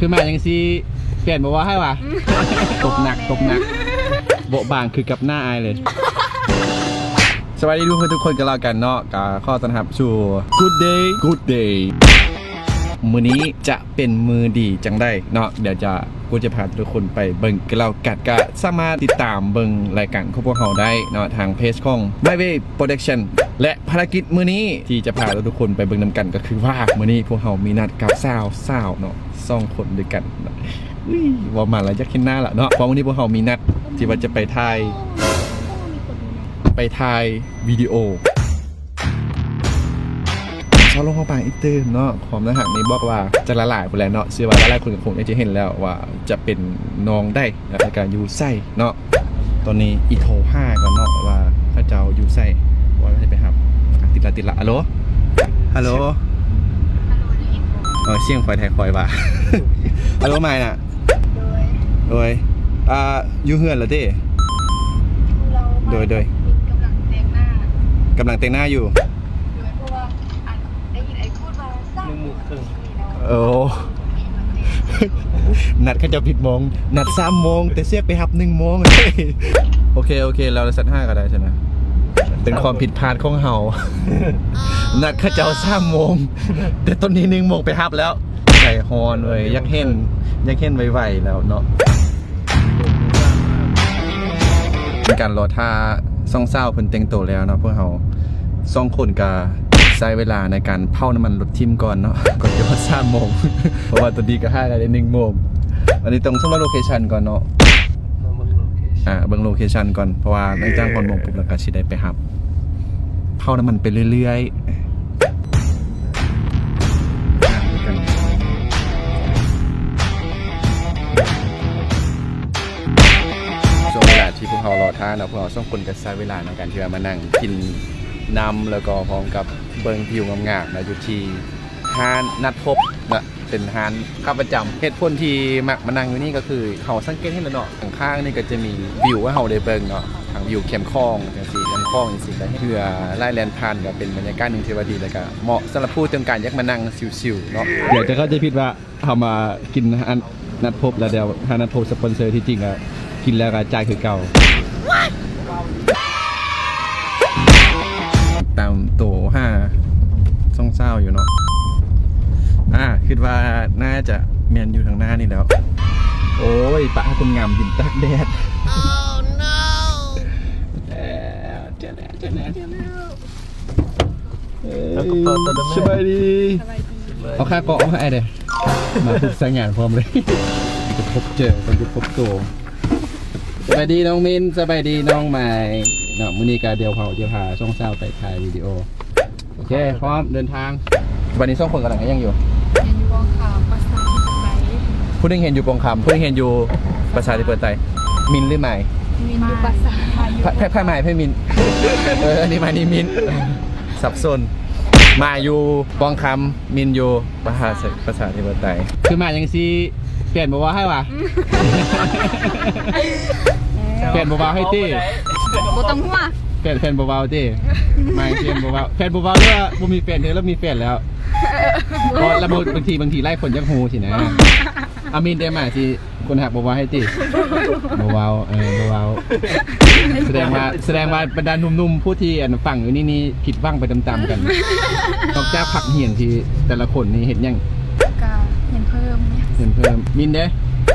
ຄືມາຈັ່ງຊີ້ ແຟນບໍ່ເວົ້າໃຫ້ຫວາ? ຕົບໜັກ ຕົບໜັກ ເບາະບາງຄືກັບໜ້າອ້າຍເລີຍ. ສະບາຍດີທຸກຄົນ ທຸກຄົນກັນແລ້ວກັນເນາະ, ກໍຂໍຕ້ອນຮັບສູ່ Good Day Good Day. ມື້ນີ້ຈະເປັນມື້ດີຈັ່ງໃດເນາະ, ດຽວຈະ ກູຈະພາທຸກຄົນໄປເບິ່ງກັນແລ້ວກັນ. ກໍສາມາດຕິດຕາມເບິ່ງລາຍການຂອງພວກເຮົາໄດ້ເນາະ ທາງເພຈຂອງ My Way Production ແລະ ພາລະກິດມື້ນີ້ທີ່ຈະພາທຸກຄົນໄປເບິ່ງນຳກັນ ກໍຄືວ່າມື້ນີ້ພວກເຮົາມີນັດກັບສາວ ສາວເນາະ ສອງຄົນດ້ວຍກັນ. ອຸ້ຍ ເວົ້າມາແລ້ວຢາກເຫັນໜ້າລະເນາະ, ເພາະມື້ນີ້ພວກເຮົາມີນັດທີ່ວ່າຈະໄປຖ່າຍ ໄປຖ່າຍວິດີໂອ. ຊາວໂລງຂອງປາງອີກຕື່ມເນາະ, ຄວາມໜ້າຮັກນີ້ບອກວ່າຈະຫຼາຍໆພຸ້ນແຫຼະເນາະ. ເຊື່ອວ່າຫຼາຍໆຄົນກໍຄົງຈະເຫັນແລ້ວວ່າຈະເປັນນ້ອງໃດ ແລ້ວກໍຢູ່ໃສເນາະ. ຕອນນີ້ອີໂທຫາກ່ອນເນາະວ່າເຂົາເຈົ້າຢູ່ໃສ ວ່າຊິໄປຮັບ. ຕິດລະ ຕິດລະ. ອາໂລ ອາໂລ ເອີ ສຽງຂ້ອຍແທ້ຂ້ອຍວ່າ. ອາໂລ ມານະ. ໂດຍ ໂດຍ ອ່າ ຢູ່ເຮືອນແລ້ວເດ້? ໂດຍ ໂດຍ ກຳລັງແຕ່ງໜ້າ ກຳລັງແຕ່ງໜ້າຢູ່. ໂດຍ ເພາະວ່າ ອັນ ໄດ້ຍິນອ້າຍພູດວ່າ ໜຶ່ງໂມງເຄິ່ງ. ໂອ້ ນັດເຂົາເຈົ້າຜິດໂມງ, ນັດສາມໂມງ ແຕ່ເສຍໄປຮັບໜຶ່ງໂມງ. ໂອເຄ ໂອເຄ ແລ້ວສັດຫ້າກໍໄດ້ຊັ້ນນະ, ເປັນຄວາມຜິດພາດຂອງເຮົາ. ນັດເຂົາເຈົ້າສາມໂມງ ແຕ່ຕອນນີ້ໜຶ່ງໂມງໄປຮັບແລ້ວ. ໃຈຮ້ອນເວີຍ, ຢາກເຫັນ ຢາກເຫັນໄວໆແລ້ວເນາະ. ເປັນການລໍຖ້າສອງສາວເພິ່ນແຕ່ງໂຕແລ້ວເນາະ, ພວກເຮົາສອງຄົນກະໃຊ້ເວລາໃນການເຜົານ້ຳມັນລົດຖິ້ມກ່ອນເນາະ, ກ່ອນຈະຮອດສາມໂມງ ເພາະວ່າຕອນນີ້ກະຫາກັນໄດ້ໜຶ່ງໂມງ. ອັນນີ້ຕ້ອງສຳຫຼວດໂລເຄຊັນກ່ອນເນາະ, ເບິ່ງໂລເຄຊັນ ອ່າ ເບິ່ງໂລເຄຊັນກ່ອນ, ເພາະວ່າຫຼັງຈາກຮອດໂມງປຸບແລ້ວກະຊິໄດ້ໄປຮັບ ເຜົານ້ຳມັນໄປເລື້ອຍໆ. ຊ່ວງເວລາທີ່ພວກເຮົາລໍຖ້າເນາະ, ພວກເຮົາສອງຄົນກໍໃຊ້ເວລາໃນການທີ່ວ່າມານັ່ງກິນນ້ຳ ແລ້ວກໍພ້ອມກັບເບິ່ງວິວງາມໆເນາະ ຢູ່ທີ່ຮ້ານນັດພົບເນາະ. ເປັນຮ້ານຂາປະຈຳ. ເຫດຜົນທີ່ມັກມານັ່ງຢູ່ນີ້ກໍຄືເຮົາສັງເກດເຫັນແລ້ວເນາະ, ຂ້າງໆນີ້ກໍຈະມີວິວໃຫ້ເຮົາໄດ້ເບິ່ງເນາະ, ທັງວິວແຄມຂອງຈັ່ງຊີ້, ແຄມຂອງຈັ່ງຊີ້, ກໍເຮືອຫຼາຍແລ່ນຜ່ານ, ກໍເປັນບັນຍາກາດໜຶ່ງທີ່ວ່າດີ ແລ້ວກໍເໝາະສຳລັບຜູ້ຕ້ອງການຢາກມານັ່ງຊິວໆເນາະ. ດຽວຈະເຂົ້າໃຈຜິດວ່າເຮົາມາກິນຮ້ານນັດພົບ ແລ້ວດຽວຮ້ານນັດພົບສະປອນເຊີ, ທີ່ຈິງກໍກິນແລ້ວກໍຈ່າຍຄືເກົ່າ. ຕາມໂຕຫາສອງສາວຢູ່ເນາະ. ອ່າ ຄິດວ່າໜ້າຈະແມ່ນຢູ່ທາງໜ້ານີ້ແລ້ວ. ໂອ້ຍ ປະໃຫ້ຄົນງາມຢືນຕາກແດດ. ເອີ ສະບາຍດີ. ເອົາຂາເກາະມາໃຫ້ແດ່. ມາປຸກສາຍງານພ້ອມເລີຍ. ຈະພົບເຈີ ຕ້ອງໄດ້ພົບໂຕ. ສະບາຍດີນ້ອງມິນ, ສະບາຍດີນ້ອງໃໝ່ເນາະ. ມື້ນີ້ກະດຽວເຮົາຈະພາສອງສາວໄປຖ່າຍວິດີໂອ. ໂອເຄ ພ້ອມເດີນທາງ. ບັດນີ້ສອງຄົນກຳລັງເຮັດຫຍັງຢູ່? ເຫັນຢູ່ປອງຄຳ ປະຊາທິປະໄຕ. ຜູ້ໜຶ່ງເຫັນຢູ່ປອງຄຳ, ຜູ້ໜຶ່ງເຫັນຢູ່ປະຊາທິປະໄຕ. ມິນຫຼືໄມ? ມິນຢູ່ປະຊາ ໃຜ ໃຜໄມ ໃຜມິນ? ເອີ ອັນນີ້ໄມ ນີ້ມິນ. ສັບສົນ. ໄມຢູ່ປອງຄຳ, ມິນຢູ່ປະຊາ ປະຊາທິປະໄຕ. ຄືມາຈັ່ງຊີ້ ແຟນບໍ່ເວົ້າໃຫ້ຫວາ? ແຟນບໍ່ເວົ້າໃຫ້ຕິ? ບໍ່ຕ້ອງຫົວ. ແຟນ ແຟນບໍ່ເວົ້າຕິ? ໄມ ແຟນບໍ່ເວົ້າ, ແຟນບໍ່ເວົ້າ ຫຼືວ່າບໍ່ມີແຟນ? ເທື່ອລະມີແຟນແລ້ວ. ເອີ ບໍ່ ລະ ບາງທີ ບາງທີຫຼາຍຄົນຢາກຮູ້ຊີ້ນະ. ອາມິນເດ ມາຊິ ຄົນຮັກບໍ່ເວົ້າໃຫ້ຕິ? ບໍ່ເວົ້າ ເອີ ບໍ່ເວົ້າ. ສະແດງວ່າ ສະແດງວ່າບັນດາໜຸ່ມໆ ຜູ້ທີ່ ອັນ ຟັງຢູ່ນີ້ນີ້ ຜິດຫວັງໄປຕາມໆກັນ. ນອກຈາກພັກຮຽນທີ່ແຕ່ລະຄົນນີ້ເຮັດຫຍັງ? ກະຮຽນເພີ່ມ. ຮຽນເພີ່ມ. ມິນເດ?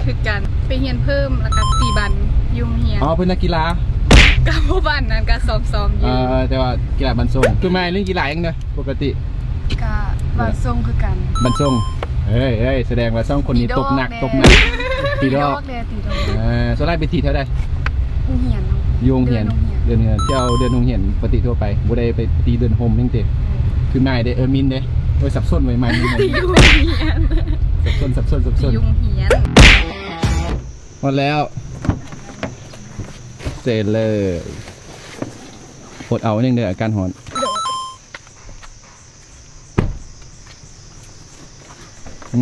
ຄືກັນ ໄປຮຽນເພີ່ມ ແລ້ວກະຕີບັນຢູ່ໂຮງຮຽນ. ອໍ ເພິ່ນນັກກິລາ? ກະບໍ່ປານນັ້ນ ກະຊ້ອມໆຢູ່. ເອີ ແຕ່ວ່າກິລາບັນຊົງ. ຄືມາຫຼິ້ນກິລາຫຍັງເດີ? ປົກກະຕິກະບັນຊົງຄືກັນ. ບັນຊົງ. ເອີຍ ເອີຍ ສະແດງວ່າສອງຄົນນີ້ຕົກໜັກ ຕີດອກ ຕົກໜັກ. ຕີດອກ ຕີດອກເດ້ ຕີດອກ. ເອີ ສ່ວນຫຼາຍໄປຕີແຖວໃດ? ໂຮງຮຽນ. ຢູ່ໂຮງຮຽນ. ເດີ່ນໂຮງຮຽນ ແຖວເດີ່ນໂຮງຮຽນປົກກະຕິທົ່ວໄປ, ບໍ່ໄດ້ໄປຕີເດີ່ນໂຮມຫຍັງຕິ? ເອີ ຄືມາເດ້. ເອີ ມິນເດ້? ໂອ້ຍ ສັບສົນເວີຍ ມາ ມິນ ໂຮງຮຽນ. ສັບສົນ ສັບສົນ ສັບສົນ. ຢູ່ໂຮງຮຽນ. ຮອດແລ້ວ ເຊີນເລີຍ. ອົດເອົາໜຶ່ງເດີ ອາກາດຮ້ອນ.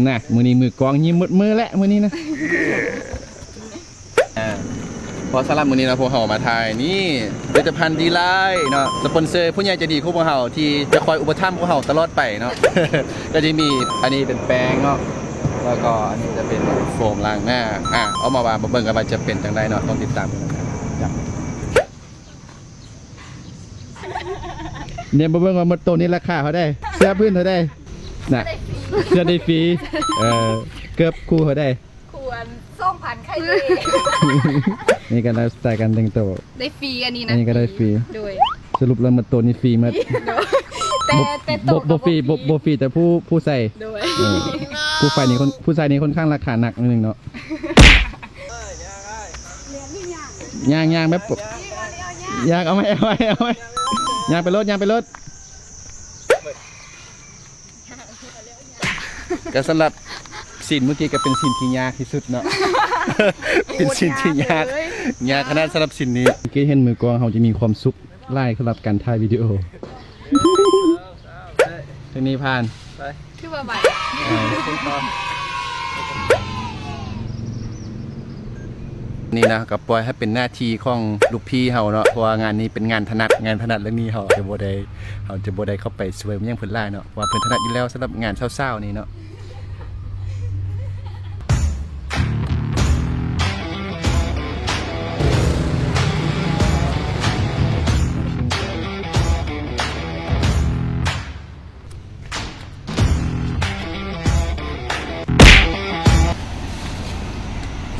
ນະ ມື້ນີ້ມືກອງຍິ້ມໝົດມື້ແຫຼະ ມື້ນີ້ນະ. ອ່າ ເພາະສຳລັບມື້ນີ້ເນາະ ພວກເຮົາມາຖ່າຍນີ້ ຜະລິດຕະພັນດີລາຍເນາະ, ສະປອນເຊີຜູ້ໃຫຍ່ໃຈດີຂອງພວກເຮົາ ທີ່ຈະຄອຍອຸປະຖຳພວກເຮົາຕະຫຼອດໄປເນາະ. ກໍຈະມີ ອັນນີ້ເປັນແປ້ງເນາະ, ແລ້ວກໍອັນນີ້ຈະເປັນໂຟມລ້າງໜ້າ ອ່າ ເອົາມາວາງ ມາເບິ່ງກັນວ່າຈະເປັນຈັ່ງໃດເນາະ ຕ້ອງຕິດຕາມກັນນະ. ເນຍມາເບິ່ງວ່າໝົດໂຕນີ້ລາຄາເທົ່າໃດ? ເສື້ອພື້ນເທົ່າໃດ? ນະ ເສື້ອໄດ້ຟຣີ ເອີ ເກີບຄູ່ເທົ່າໃດ? ຄວນສອງພັນ ໄຄເດ. ນີ້ກໍໄລຟ໌ສະໄຕລ໌ການແຕ່ງໂຕ ໄດ້ຟຣີອັນນີ້ນະ ອັນນີ້ກໍໄດ້ຟຣີ ໂດຍ ສະຫຼຸບແລ້ວໝົດໂຕນີ້ຟຣີໝົດ ໂດຍ ແຕ່ ບໍ່ ແຕ່ໂຕ ບໍ່ ບໍ່ຟຣີ ບໍ່ ບໍ່ຟຣີ ແຕ່ຜູ້ ຜູ້ໃສ່ ໂດຍ ເອີ ຜູ້ໃສ່ນີ້ຄົນ ຜູ້ໃສ່ນີ້ຄ່ອນຂ້າງລາຄາໜັກໜ້ອຍໜຶ່ງເນາະ. ຍ່າງ ຍ່າງແບບ ຍ່າງ ເອົາໄວ້ ເອົາໄວ້ ເອົາໄວ້ ຍ່າງໄປໂລດ ຍ່າງໄປໂລດ. ກໍສຳລັບຊີນມື້ກີ້ກໍເປັນຊີນທີ່ຍາກທີ່ສຸດເນາະ ເປັນຊີນທີ່ຍາກ ຍາກຂະໜາດສຳລັບຊີນນີ້. ເມື່ອກີ້ເຫັນມືກ້ອງເຮົາຈະມີຄວາມສຸກຫຼາຍສຳລັບການຖ່າຍວິດີໂອ. ເທື່ອນີ້ຜ່ານ ໄປ ຖືວ່າໄວ ເອີ ນີ້ນະ ກໍປ່ອຍໃຫ້ເປັນໜ້າທີ່ຂອງລູກພີ່ເຮົາເນາະ ເພາະວ່າງານນີ້ເປັນງານຖະໜັດ ງານຖະໜັດເລື່ອງນີ້ ເຮົາຈະບໍ່ໄດ້ ເຮົາຈະບໍ່ໄດ້ເຂົ້າໄປຊ່ວຍຫຍັງເພິ່ນຫຼາຍເນາະ ເພາະວ່າເພິ່ນຖະໜັດຢູ່ແລ້ວ ສຳລັບງານສາວໆນີ້ເນາະ.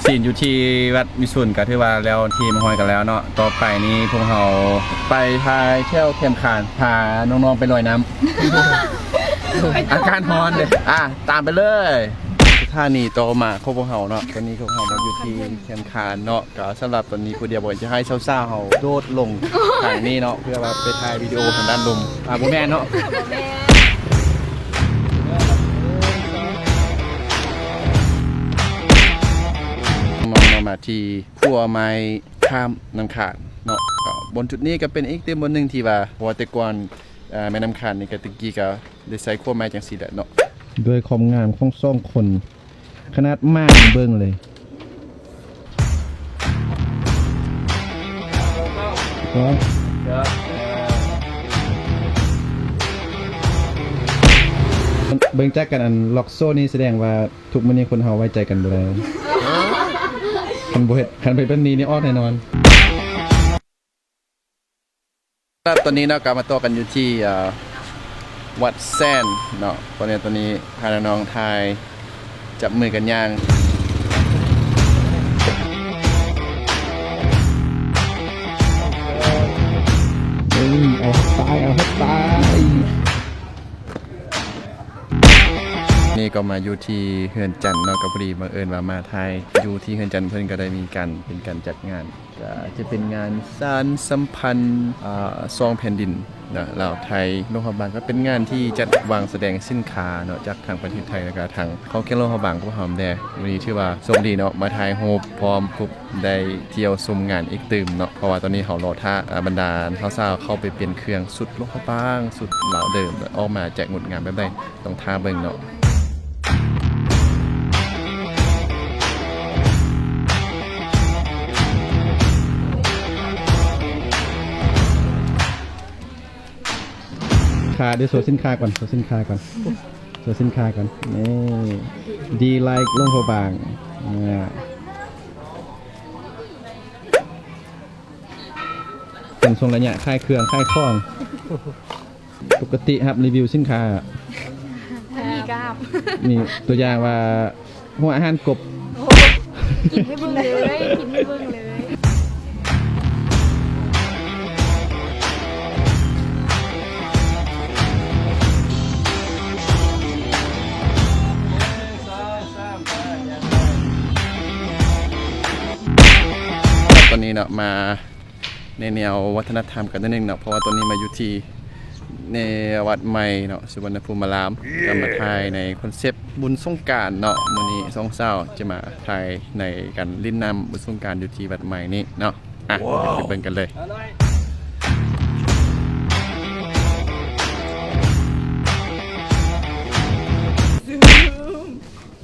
ຊີນຢູ່ທີ່ວັດວິສຸນກໍຖືວ່າແລ້ວທີ່ມາຮອດກັນແລ້ວເນາະ. ຕໍ່ໄປນີ້ພວກເຮົາໄປຖ່າຍແຖວແຄມຄານ ພານ້ອງໆໄປລອຍນ້ຳ ອາກາດຮ້ອນເດ້. ອ່າ ຕາມໄປເລີຍ ສະຖານີຕໍ່ມາຂອງພວກເຮົາເນາະ. ຕອນນີ້ພວກເຮົາມາຢູ່ທີ່ແຄມຄານເນາະ. ກໍສຳລັບຕອນນີ້ ຜູ້ດຽວບໍ່ຈະໃຫ້ສາວໆເຮົາໂດດລົງທາງນີ້ເນາະ ເພື່ອວ່າໄປຖ່າຍວິດີໂອທາງດ້ານລຸ່ມ. ອ່າ ບໍ່ແມ່ນເນາະ ບໍ່ແມ່ນ. ມາ ມາທີ່ຂົວໄມ້ຂ້າມນ້ຳຂານເນາະ. ກໍບ່ອນຈຸດນີ້ກໍເປັນອີກເຕັມບ່ອນໜຶ່ງທີ່ວ່າ ເພາະວ່າແຕ່ກ່ອນ ເອີ ແມ່ນ້ຳຂານນີ້ກໍແຕ່ກີ້ກໍໄດ້ໃຊ້ຂົວໄມ້ຈັ່ງຊີ້ແຫຼະເນາະ. ດ້ວຍຄວາມງາມຂອງສອງຄົນ ຂະໜາດໝາຍັງເບິ່ງເລີຍ. ເບິ່ງຈາກການອັນລັອກໂສ້ນີ້ ສະແດງວ່າທຸກມື້ນີ້ຄົນເຮົາໄວ້ໃຈກັນບໍ່ໄດ້. ຄັນບໍ່ເຮັດ ຄັນເປັນແບບນີ້ນີ້ອອກແນ່ນອນ. ຕອນນີ້ເນາະ ກໍມາຕໍ່ກັນຢູ່ທີ່ ເອີ ວັດແສນເນາະ. ຕອນນີ້ ຕອນນີ້ພານ້ອງໆຖ່າຍ ຈັບມືກັນຍ່າງ. ເອີ ເອົາໃຫ້ຕາຍ ເອົາໃຫ້ຕາຍ. ນີ້ກໍມາຢູ່ທີ່ເຮືອນຈັນເນາະ ກໍພໍດີບັງເອີນວ່າມາຖ່າຍຢູ່ທີ່ເຮືອນຈັນ ເພິ່ນກໍໄດ້ມີການ ເປັນການຈັດງານ ກໍຈະເປັນງານສານສຳພັນ ອ່າ ສອງແຜ່ນດິນນະ ລາວໄທ. ຫຼວງພະບາງກໍເປັນງານທີ່ຈັດວາງສະແດງສິນຄ້າເນາະ ຈາກທາງປະເທດໄທ ແລ້ວກໍທາງຂອງແຂວງຫຼວງພະບາງພວກເຮົາແດ່. ມື້ນີ້ຖືວ່າໂຊກດີເນາະ ມາຖ່າຍຮູບພ້ອມ ພົບ ໄດ້ທ່ຽວຊົມງານອີກຕື່ມເນາະ ເພາະວ່າຕອນນີ້ເຮົາລໍຖ້າ ອ່າ ບັນດາສາວໆເຂົ້າໄປປ່ຽນເຄື່ອງ ຊຸດຫຼວງພະບາງ ຊຸດລາວເດີມ ອອກມາຈະງົດງາມແບບໃດ ຕ້ອງຖ້າເບິ່ງເນາະ. ຄ່າ ດຽວໂຊສິນຄ້າກ່ອນ ໂຊສິນຄ້າກ່ອນ ໂຊສິນຄ້າກ່ອນ. ນີ້ ດີໄລ ຫຼວງພະບາງ ອ່າ ເປັນຊ່ວງໄລຍະຂາຍເຄື່ອງຂາຍຂອງ. ປົກກະຕິຮັບຣີວິວສິນຄ້າ ມີກາບ ມີຕົວຢ່າງວ່າ ຫົວອາຫານກົບ. ໂອ້ ກິນໃຫ້ເບິ່ງເລີຍ ກິນໃຫ້ເບິ່ງເລີຍ. ຕອນນີ້ເນາະ ມາ ໃນແນວວັດທະນະທຳກັນໜ້ອຍໜຶ່ງເນາະ ເພາະວ່າຕອນນີ້ມາຢູ່ທີ່ໃນວັດໃໝ່ເນາະ ສຸວັນນະພູມາລາມ ກໍມາຖ່າຍໃນຄອນເຊັບບຸນສົງການເນາະ. ມື້ນີ້ສອງສາວຈະມາຖ່າຍໃນການຫຼິ້ນນ້ຳບຸນສົງການຢູ່ທີ່ວັດໃໝ່ນີ້ເນາະ. ອ່ະ ໄປເບິ່ງກັນເລີຍ.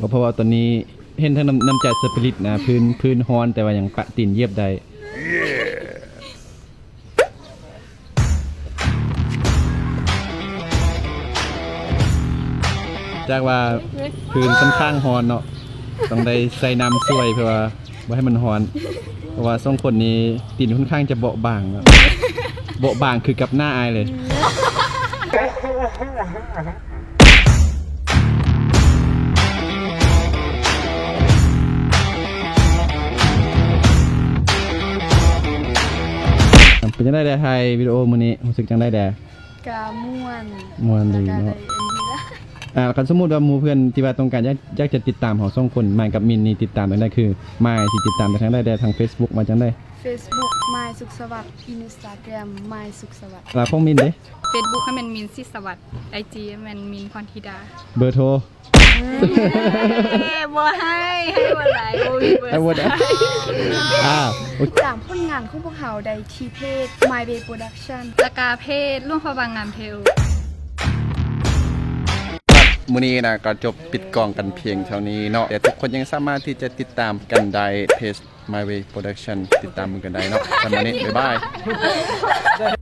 ເພາະວ່າຕອນນີ້ເຫັນທັງນ້ຳ ນ້ຳໃຈສະປິລິດນະ ພື້ນ ພື້ນຮ້ອນ ແຕ່ວ່າຍັງປະຕີນຢຽບໄດ້. ແ ຈາກວ່າພື້ນຂ້ອນຂ້າງຮ້ອນເນາະ ຕ້ອງໄດ້ໃສ່ນ້ຳຊ່ວຍເພື່ອວ່າບໍ່ໃຫ້ມັນຮ້ອນ ເພາະວ່າສອງຄົນນີ້ຕີນຂ້ອນຂ້າງຈະເບາະບາງເນາະ ເບາະບາງຄືກັບໜ້າອ້າຍເລີຍ. ເປັນຈັ່ງໃດແດ່ ຖ່າຍວິດີໂອມື້ນີ້ ຮູ້ສຶກຈັ່ງໃດແດ່? ກະມ່ວນ ມ່ວນດີເນາະ ແລ້ວກະໄດ້ອັນນີ້ລະ ອ່າ ຄັນສົມມຸດວ່າໝູ່ເພື່ອນທີ່ວ່າຕ້ອງການຢາກ ຢາກຈະຕິດຕາມເຮົາສອງຄົນ ມາຍກັບມິນນີ້ ຕິດຕາມໄດ້ຄື ມາຍຊິຕິດຕາມໄດ້ທາງໃດແດ່? ທາງເຟສບຸກມາຈັ່ງໃດ? ເຟສບຸກ ມາຍ ສຸກສະຫວັດ ອິນສະຕາແກຣມ ມາຍ ສຸກສະຫວັດ ແລ້ວຂອງມິນເດ? ເຟສບຸກ ໃຫ້ແມ່ນມິນ ສິດສະຫວັດ ໄອຈີ ແມ່ນມິນ ພອນທິດາ ເບີໂທ ເອີ ບໍ່ໃຫ້ ໃຫ້ບໍ່ໄດ້ ບໍ່ມີເບີ ໃຫ້ບໍ່ໄດ້ ອ່າ ຕາມຜົນງານຂອງພວກເຮົາໄດ້ທີ່ເພຈ My Way Production ແລ້ວກະເພຈຫຼວງພະບາງງາມເທວ ມື້ນີ້ນະ ກໍຈົບປິດກ້ອງກັນພຽງເທົ່ານີ້ເນາະ ແຕ່ທຸກຄົນຍັງສາມາດທີ່ຈະຕິດຕາມກັນໄດ້ ເພຈ My Way Production ຕິດຕາມເບິ່ງກັນໄດ້ເນາະ ສຳລັບມື້ນີ້ ບາຍບາຍ.